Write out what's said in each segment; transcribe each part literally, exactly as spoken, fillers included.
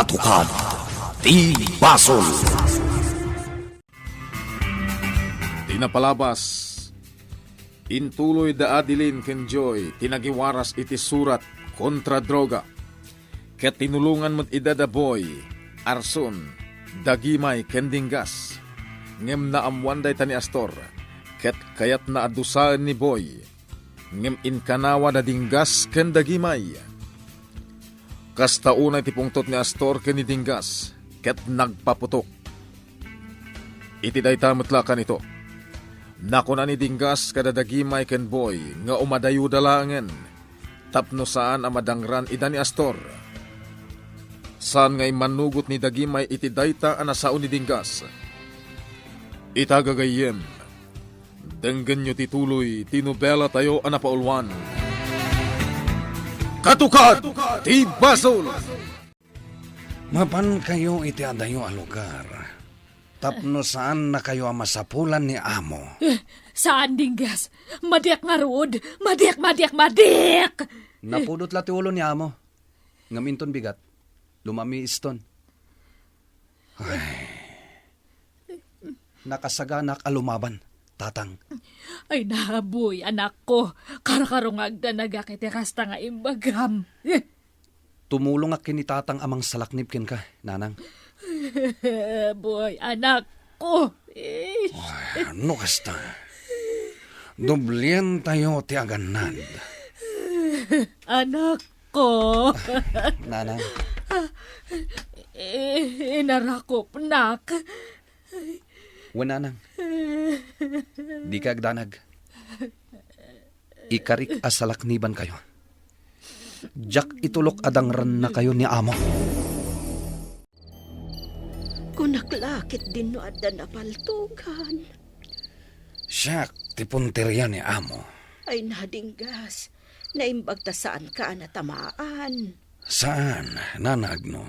Tukad ti basol. Ti napalabas, intuloy da Adeline ken Joy ti nagiwaras iti surat kontra droga, ket tinulongan met ida da Boy, Arson, Dagimay ken Dinggas. Ngem naammoan dayta ni Astor, ket kayatna a dusaen ni Boy. Ngem inkanawa da Dinggas ken Dagimay. Kasta unay ti pungtot ni Astor ken ni Dinggas, ket nagpaputok. Iti dayta met la kanito, nakuna ni Dinggas kada Dagimay ken Boy nga umadayoda laengen tapno saan a madangran ida ni Astor. Saan nga immanugot ni Dagimay iti dayta a nasao ni Dinggas. Ita gagayyem, denggenyo ti tuloy ti nobelatayo a napauluan, Katukad ti Basol! Mapankayo iti adayo a lugar tapno saannakayo a masapulan ni amo. Eh, saan, Dinggas. Madiak ngarud. Madiak, madiak, madiak! Napudot la ti ulo ni amo. Ngem inton bigat, lumamiiston. Ay. Nakasaganak a lumaban, Tatang. Ay na, Boy, anakko. Karkarungagdanagak iti kasta nga imbagam. Eh. Tumulongak ken ni Tatang a mangsalaknib kenka, Nanang. Boy, anakko. Eh. Ay, no kasta, doblientayo ti agannad. Anakko. Nanang. Eh, inarakopnak. Wen, Nanang. Dika agdanag. Ikarik a salaknibankayo. Diak itulok a dangrannakayo ni amo. Kunak la ket dinno adda napaltogan. Siak ti punteria ni amo. Ay na, Dinggas, naimbag ta saanka a natamaan. Saan, Nana Agno.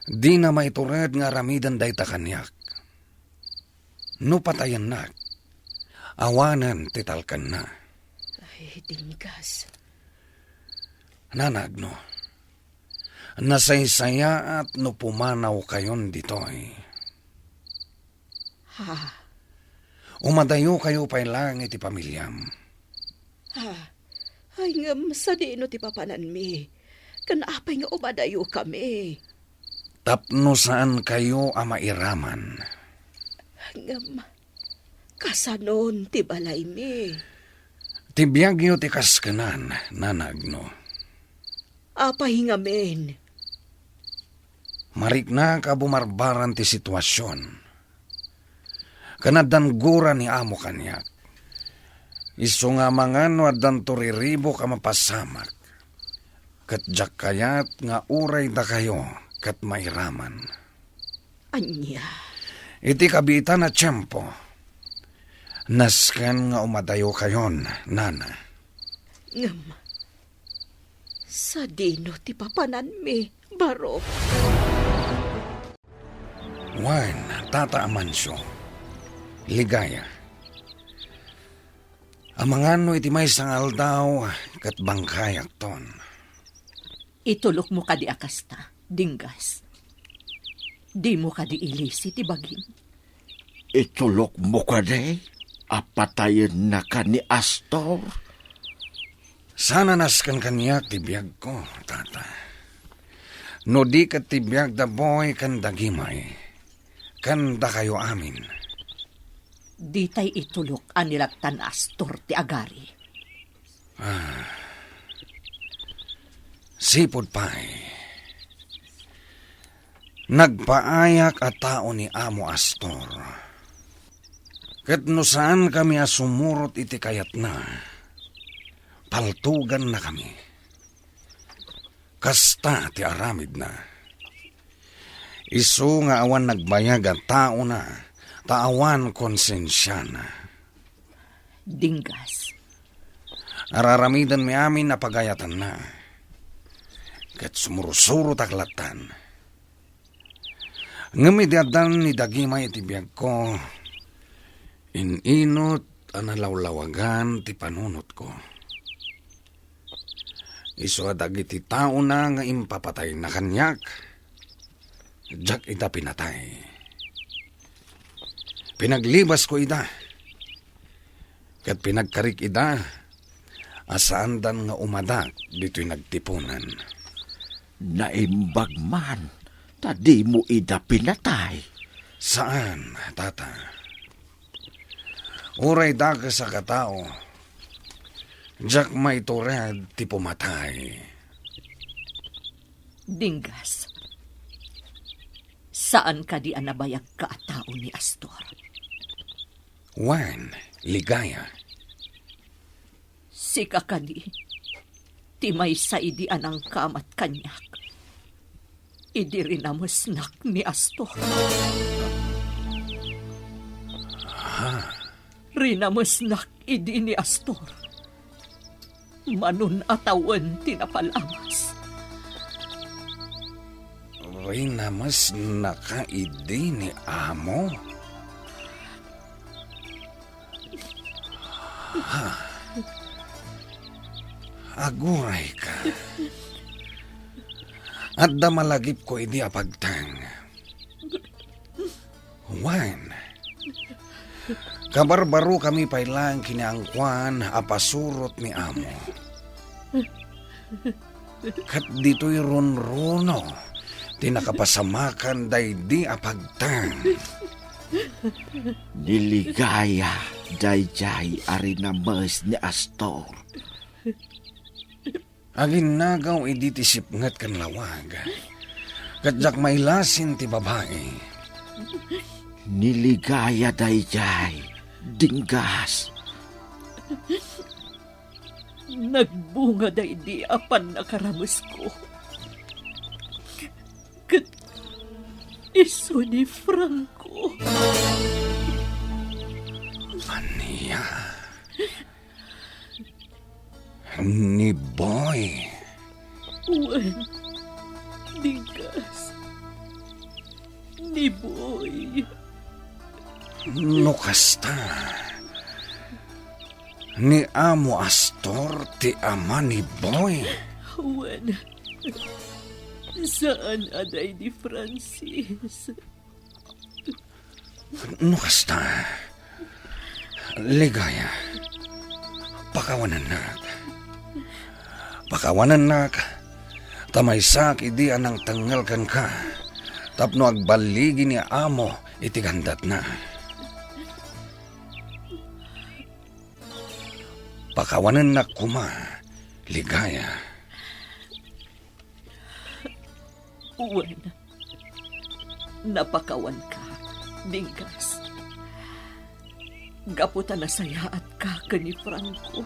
Dina maitured nga aramiden dayta kaniak. No patayennak, awanen ti talkenna. Ay, Dinggas. Nana Agno, nasaysayaat no pumanawkayon ditoy. Ha? Umadayokayo pay laeng iti pamiliam. Ha? Ay, ngem sadino ti papananmi? Ken apay nga umadayokami? Tapno saankayo a mairaman. Ngem, kasanon ti balaymi? Ti biagyo ti kaskenan, Nana Agno. Apay ngamin? Mariknak a bumarbaran ti situasion. Ken addan gura ni amo kaniak. Isu nga amangan no addanto riribuk a mapasamak. Ket diak kayat nga uray dakayo ket mairaman. Ania? Iti kabiitan a tiempo, nasken nga umadayokayon, Nana. Ngem, sadino ti papananmi, Barok? Wen, Tata Amancio, Ligaya. Amangan no iti maysa nga aldaw ket bangkayakton. Itulokmo kadi a kasta, Dinggas? Dimo kadi ilisi ti bagim? Itulokmo kadi a patayennaka ni Astor? Saan a nasken kaniak ti biagko, Tata. No di ket ti biag da Boy ken da Gimay, ken dakayo amin. Ditay itulok a ni Latan Astor ti agari. Ah. Sipud pay, nagpaayak a tao ni Amo Astor. Ket no saankami a sumurot iti kayatna, paltogannakami. Kasta ti aramidna. Isu nga awan nagbayag a taona, ta awan konsensiana. Dinggas. Araramidenmi amin a pagayatanna. Ket sumursurotak lattan. Ngem idi addan ni Dagimay iti biagko, in-inut a nalawlawagan ti panunotko. Isu a dagiti taona nga impapatayna kaniak, diak ida pinatay. Pinaglibasko ida, ket pinagkarik ida a saandan nga umadak ditoy nagtipunan. Naimbag man ta dimo ida pinatay. Saan, Tata. Uray dakes a katao, diak maitured ti pumatay. Dinggas, saan kadi a nabayagka a tao ni Astor? Wen, Ligaya. Sika kadi ti maysa idi a nangkamat kaniak idi rinamesnak ni Astor. Ha? Rinamesnak idi ni Astor. Manon a tawen ti napalamas. Rinamesnaka idi ni amo? Ha? Agurayka. Adda malagipko idi a pagteng. Wen, kabarbarokami pay laeng ken ni angkuan a pasurot ni amo. Ket ditoy runruno ti nakapasamakan daydi a pagteng. Ni Ligaya daydiay a rinames ni Astor. Aginnagaw idi ti sipnget ken lawag, ket diak mailasin ti babai. Ni Ligaya daydiay, Dinggas. Nagbunga daydi a pannakaramesko. Ket isu ni Franco. Ania? Ni Boy. Wen, Dinggas. Ni Boy. No kasta, ni Amo Astor ti ama ni Boy. Wen, saan a daydi Francis. No kasta, Ligaya, pakawanennak. Pakawanennak, ta maysaak idi a nangtengngel kenka, tapno agballigi ni Amo iti gandatna. Pakawanennak koma, Ligaya. Wen, napakawanka, Dinggas. Gapu ta nasayaatka ken ni Franco,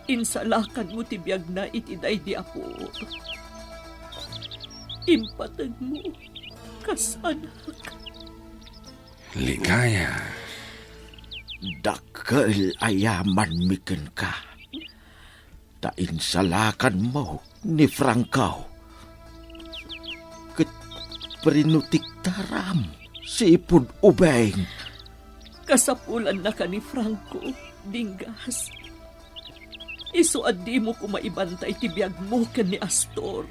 insalakanmo ti biagna iti daydi a puor. Impategmo kas anak. Ligaya. Dakkel a yamanmi kenka. Ta insalakanmo ni Franco. Ket prinutiktaram sipud ubing. Kasapulannaka ni Franco, Dinggas. Isu a dimo koma ibantay ti biagmo ken ni Astor.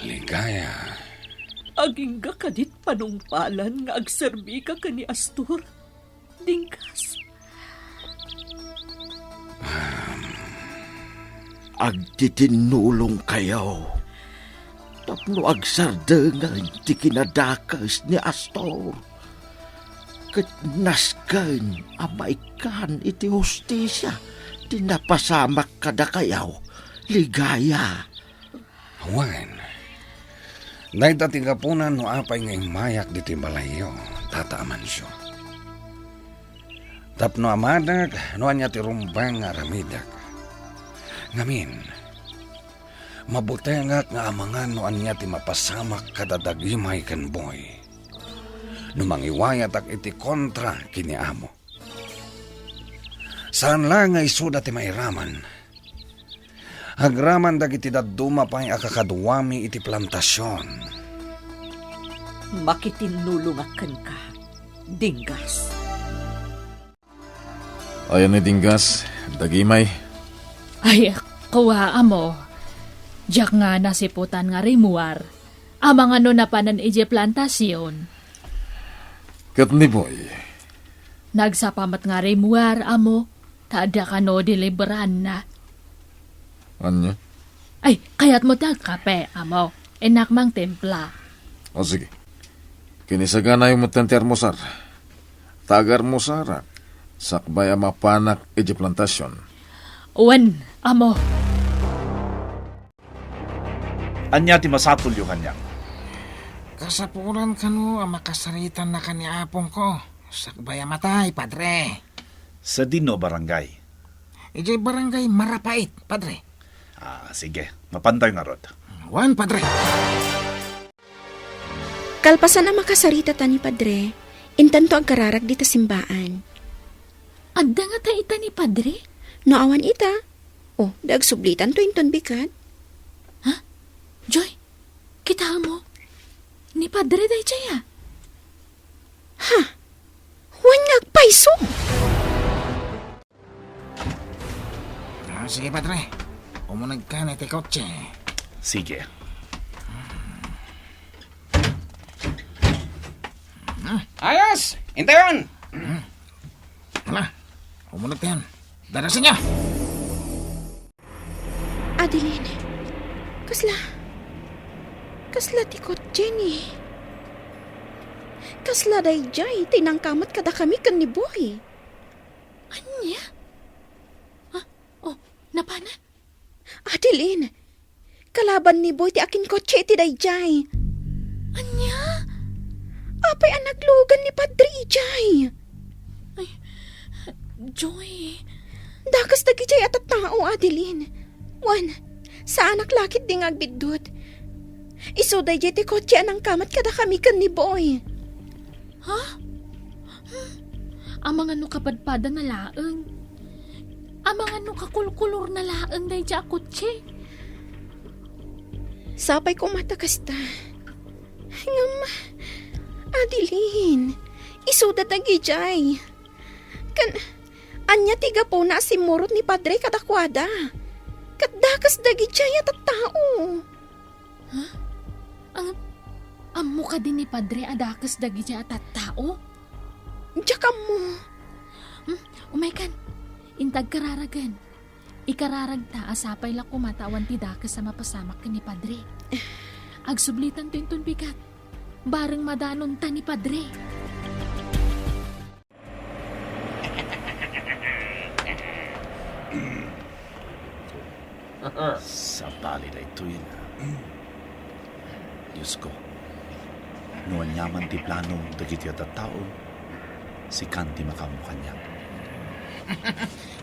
Ligaya. Agingga kadit panungpalan nga agserbika ken ni Astor, Dinggas? Agtitinnulongkayo tapno agsardenggen ti kinadakes ni Astor, ket nasken a maikkan iti hustisia ti napasamak kadakayo, Ligaya. Wen, dayta ti gapuna no apay nga immayak ditoy balayyo, Tata Amancio. Tapno amadek no ania ti rumbeng nga aramidek. Ngamin, mabutengak nga amangan no ania ti mapasamak kadadagimmay ken Boy no mangiwayatak iti kontra ken ni Amo. Saan la nga isuda ti mairaman. Agraman dagiti dadduma pay a kakaduami iti plantasion. Makitinnulongak kenka, Dinggas. Ayan ni Dinggas, dagimay. Ay, kua, amo. Diak nga nasiputan nga rimmuar. Amangan no napanen idiay plantasion. Ket ni Boy? Nagsapa met nga rimmuar, amo, ta adda kano deliveranna. Ania? Ay, kayatmo ti agkape, amo. Innak mangtimpla. O, sige. Kinisaganaymo metten ti armusar. Ta agarmusarak, sakbay a mapanak idiay plantasion. Wen, amo. Ania ti masapulyo kaniak? Kasapulan kano a makasaritanna ken ni apongko, sakbay a matay, Padre. Sadino a barangay? Idiay barangay Marapait, Padre. Ah, sige. Mapantayo ngarud. Wen, Padre. Kalpasan a makasaritata ni Padre, intento agkararag dita simbaan. Adda ngata ita ni Padre? No awan ita, o, di agsublitanto inton bigat. Ha? Joy, kitaem? Ni Padre daydiay a. Ha? Wen nga agpayso! Ah, sige, Padre. Umunegkan iti kotse. Sige. Ayos! Intayon! Ala, umunegkan. Darasenyo! Adeline, kasla, kasla ti kotse ni. Kasla daydiay ti nangka met kadakami ken ni Boy. Ania? Ah, oh, napana? Adeline, kalaban ni Boy ti akinkotse iti daydiay. Ania? Apay a naglugan ni Padre idiay? Ay, Joy. Dakes dagidiay a tattao, Adeline. Wen, saanak la ketdi nga agbiddut. Isu daydiay ti kotse a nangka met kadakami ken ni Boy. Ha? Amangan no kapadpadana laeng. Amangan no kakolkolorna laeng daydiay a kotse. Sapay koma ta kasta. Ngem, Adeline, isuda dagidiay. Ken, ania ti gapuna a simmurot ni Padre kadakuada? Ket dakes dagidiay a tattao. Ha? Ang, ammo kadi ni Padre a dakes dagidiay a tattao? Diak ammo. Hmm, umaykan. Inta agkararagen. Ikararagta a sapay la koma ta awan ti dakes a mapasamak ken ni Padre. Agsublitanto inton bigat. Bareng madanonta ni Padre. Sabali daytoy na. Diosko, no aniaman ti plano dagiti a tattao, sikan ti makaammo kaniak.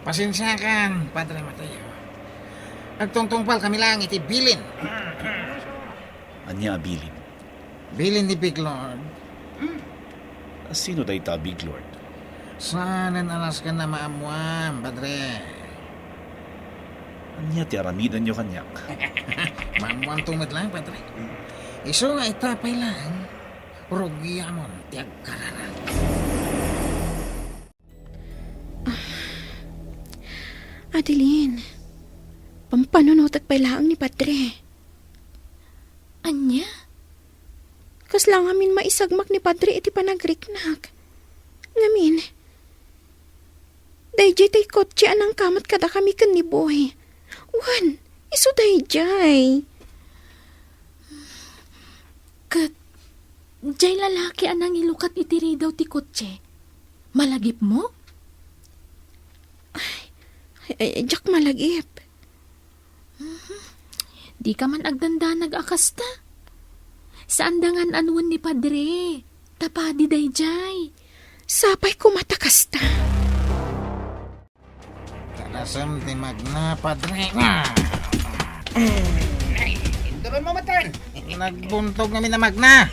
Pasensiakan, Padre Mateo. Agtungtungpal kami laeng iti bilin. Ania a bilin? Bilin ni Big Lord. Sino dayta a Big Lord? Saanen a nasken a maammoam, Padre. Ania ti aramidenyo kaniak? Maammoanto met laeng, Padre. Isu nga ita pay laeng, rugiamon ti agkararag. Ah, Adeline, pampanunotek pay laeng ni Padre. Ania? Kasla ngamin maisagmak ni Padre iti panagriknak. Ngamin, daydiay ti kotse a nangka met kadakami ken ni Boy. Wen, isu daydiay. Ket, diay lalaki a nangilukat iti ridaw ti kotse, malagipmo? Ay, ay, ay, diak malagip. Dika man agdandanag a kasta. Saanda nga an-anoen ni Padre. Ta padi daydiay. Sapay koma ta kasta. Kadasem ti magna, Padre. Ay, induron mo matan. Nagbuntog ngamin a magna.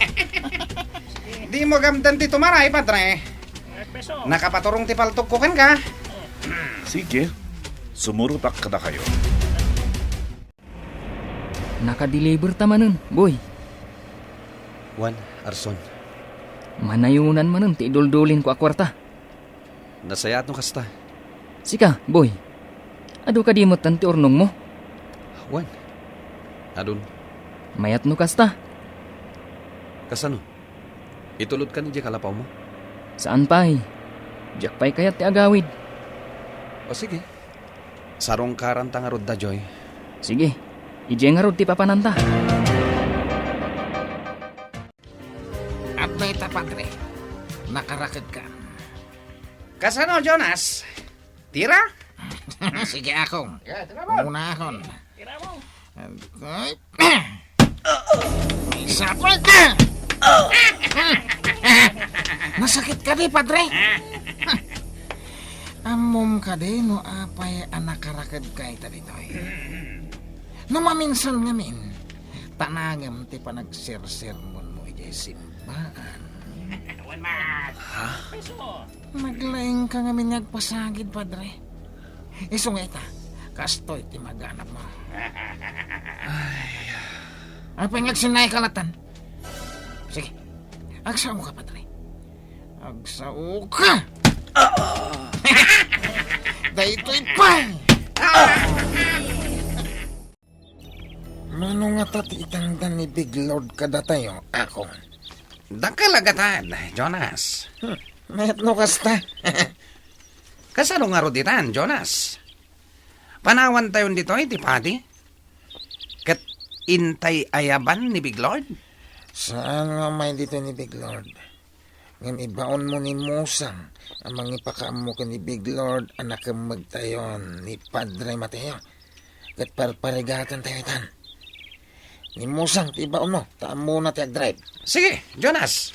Di mo gamdan ti tumaray, Padre. Nakapaturong ti paltogko kenka. Sige, sumurotak kadakayo. Nakadeliver ta manen, Boy. Wen, Arson. Manayonan manen ti iduldulinko a kuarta. Nasayaat no kasta. Sika, Boy. Adu kadi metten ti urnongmo? Wen. Adun. Mayat no kasta. Kasano? Itulodkan idiay kalapawmo? Saan pay. Diak pay kayat ti agawid. O sige. Sarungkaranta ngarud daytoy. Sige. Idiay ngarud ti papananta. Adda ita, Padre. Nakarakedkan. Kasano, Jonas? Tira? Sige, Akong. Yeah, tira mo. Una akon. Tira mo. Ay. Isa pa. Nasakit kadi, Padre? Ammom kadi no apay a nakarakedka ita ditoy? No maminsan ngamin, tanangem ti panagsersermonmo idiay simbahan. Wen man. Ha? Naglaingka ngamin nga agpasagid, Padre. Isu nga ita, kastoy ti maganapmo. Ay. Apay nga agsinnaika latan? Sige, agsaoka, Padre. Agsaoka! Daytoy pay! Mano ngata ti itangdan ni Big Lord kadatayo, Akong? Dakkel a gatad, Jonas. Hmm, mayat no kasta. Kasano ngarud itan, Jonas? Panawantayon ditoy ti padi? Ket intay ayaban ni Big Lord? Saan nga umay ditoy ni Big Lord? Ngem ibaonmo ni Musang a mangipakaammo ken ni Big Lord a nakemmegtayon ni Padre Mateo, ket parparigatentayo itan. Ni Musang ti ibaonmo, ta ammona ti agdrive. Sige, Jonas.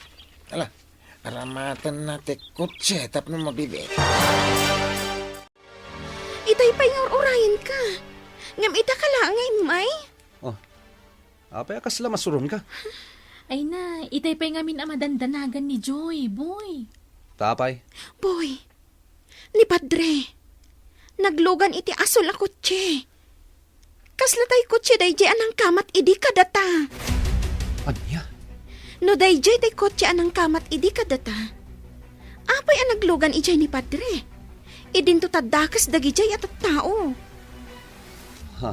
Ala, aramatenna ti kotse tapno mabiit. Itay pay nga ur-urayenka. Ngem ita ka laeng nga immay? Oh, apay a kasla masuronka? Ay na, itay pay ngamin a madandanagan ni Joy, Boy. Tapay? Boy, ni Padre, naglugan iti asul a kotse. Kasla tay kotse daydiay a nangkamat idi kadata. Ania? No daydiay tay kotse a nangkamat idi kadata, apay a naglugan idiay ni Padre? Idinto ta dakes dagidiay a tattao. Ha?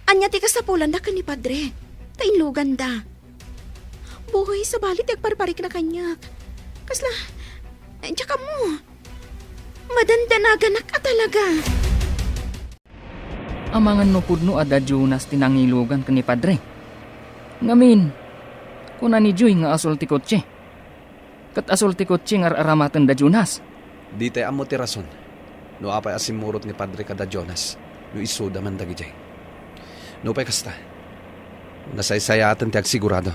Ania ti kasapulanda ken ni Padre? Ta inluganda. Boy, sabali ti agparparikna kaniak. Kasla, eh, diak ammo. Madandanaganak a talaga. Amangan no pudno a da Jonas ti nangilugan ken ni Padre. Ngamin, kuna ni Joy nga asul ti kotse. Ket asul ti kotse nga ar-aramaten da Jonas. Ditay ammo ti rason no apay a simmurot ni Padre kada Jonas no isuda man dagidiay. Nupay kasta, nasaysayaten ti agsigurado.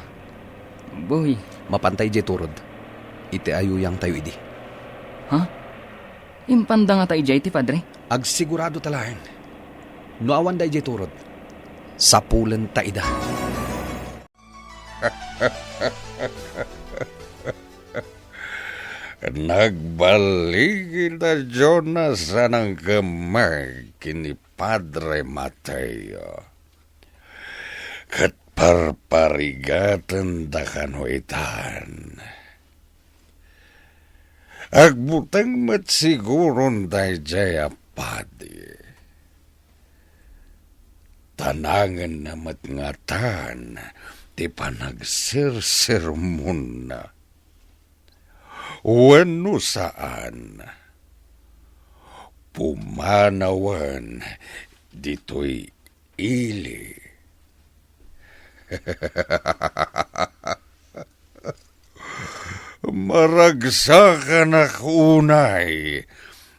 Boy. Mapanta idiay turod. Iti ayuyangtayo idi. Ha? Impanda ngata idiay ti Padre? Agsigurado ta laeng. No awan daydiay turod, sapulenta ida. Nagbaligi da Jonas a nangkemmeg ken ni Padre Mateo. Ket parparigatenda kano itan. Agbuteng met siguron daydiay a padi. Tanangenna met ngatan ti panagsersermonna. Wenno saan, pumanawen ditoy ili. Maragsakanak unay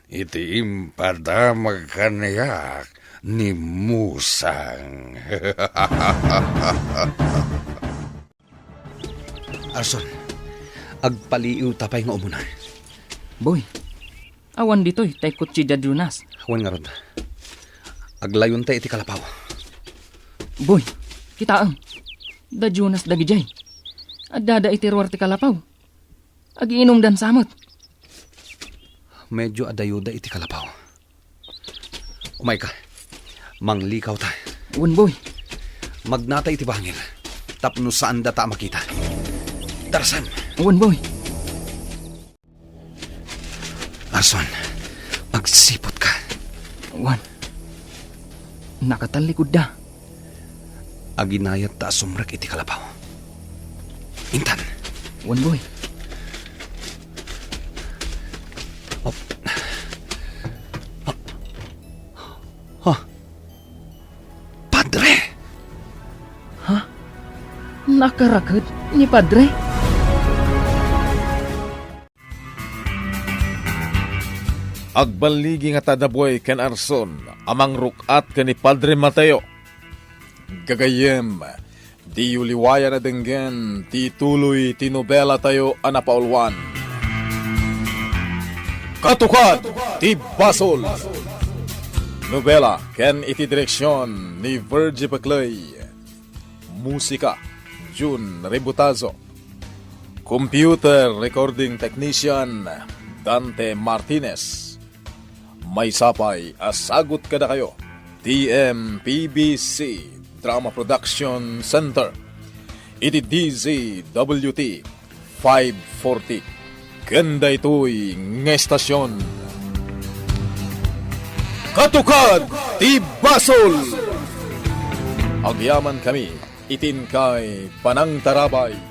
iti impadamag kaniak ni Musang. Arson, agpaliiwta pay nga umuna. Boy, awan ditoy tay kotse da Jonas. Awan ngarud. Aglayonta iti kalapaw. Boy, kitaem. Da Jonas dagidiay. Addada iti ruar ti kalapaw. Agiinumdan sa met. Medyo adayoda iti kalapaw. Umayka. Manglikawta. Wen, boy. Magnata iti bangir tapno saandata a makita. Tarsam. Wen, boy. Arson, magsiputka. Wan, nakatallikudda. Aginayatta a sumrek iti kalapaw. Intan. Wan, boy. Oh. Ha? Padre! Ha? Nakaraked ni Padre? Agballigi nga tadabuay ken Arson a mangruk-at ken ni Padre Mateo. Gagayyem, diyo liwayan a denggen ti tuloy ti nobelatayo a napauluan. Katukad ti Basol! Nobela ken iti direksion ni Virgie Peclay. Musika, Jun Rebutazo. Computer Recording Technician, Dante Martinez. Maysa pay a sagut kadakayo ti M P B C Drama Production Center iti D Z W T five forty. Ken daytoy nga estasion, Katukad ti Basol! Agyamankami iti inkay panangtarabay.